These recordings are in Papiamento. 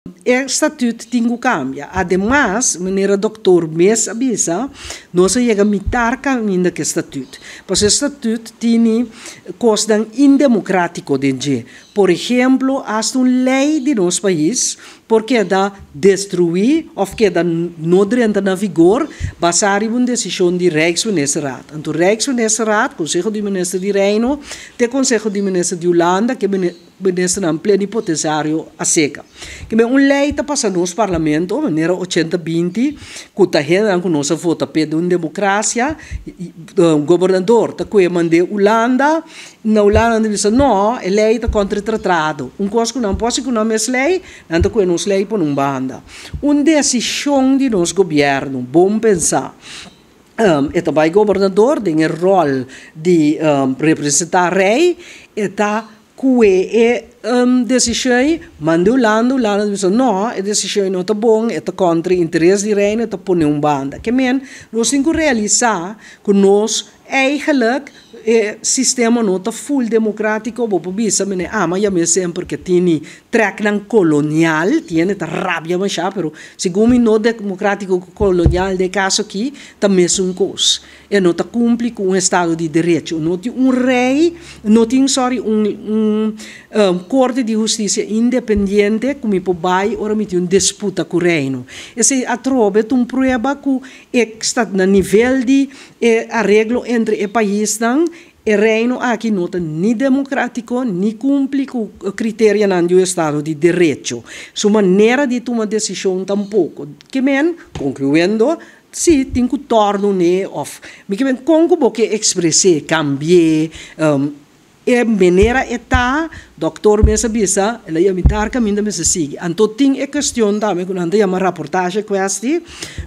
E statuut tin ku kambia. Ademas, manera dòktor mes a bisa, nos a yega mitar kaminda ku e statuut. Pasobra e statuut tini kosnan indemokrátiko den dje. Por ehemplo, hasta un lei di nos pais por keda destruí òf keda no drenta na vigor basá riba un desishon di Rijksministerraad. Anto Rijksministerraad, Konseho di Minister di Reino, te Konseho di Minister di Hulanda ke ministernan plenipotensiario a seka. Ke men un lei ta pasa nos parlamento, manera 80-20, ku ta hendenan ku nos a vota p'e den un demokrasia, gobernador ta kue mand'é Hulanda, na Hulanda nan ta bisa no, e lei ta kontra e tratrado. Un kos ku nan por hasi ku nan mes lei, nan ta kue nos lei pone un banda. Un desishon di nos gobièrnu, bon pensá, e ta bai gobernador den e ròl di representá rei, e ta kue e desishon ei, manda Hulanda, Hulanda ta bisa no, e desishon ei no ta bon, e ta kontra interes di reino, e ta pone un banda. Ke men, nos tin ku realisá ku nos Eigenlijk e sistema no ta full democratico, bo por bisa mene ama yam'e semper ke tini treknan colonial, tiene ta rabia masha, pero segun mi no democratico ku colonial den e caso aki ta mesun cos. E no ta cumpli cu un estado di derecho, no tin un rey, no tin sorry un un corte di husticia independiente cu mi por bay ora mi tin un disputa cu reino. Esey atrobe ta un prueba cu E sta na nivel di e areglo entre e paisnan, e Reino aki no ta ni democratico ni cumpli cu criterianan di un estado di derecho. Su manera di tuma decision tampoco. Ke men, concluyendo, si tin cu torno ne of mi ke men con cu bo ke expres'é, cambi'é, E manera e ta, dokter mes a bisa, el a yama tar kaminda mester sigui. Anto tin e kestion tambe ku nan ta yama raportahe kwesti,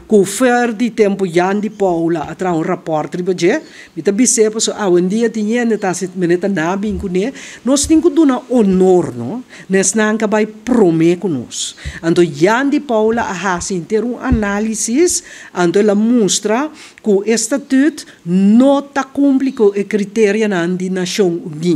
ku fer di tempu Jan di Paula a traha un rapòrt riba dje. Mi ta bis'é pasobra awendia tin hende ta hasi manera ta na bin kuné. Nos tin ku duna honor no na esnan ku a bai promé ku nos. Anto Jan di Paula a hasi henter un análisis, anto el a mustra ku e statüt no ta kumpli ku e kriterianan di Nashon Uní.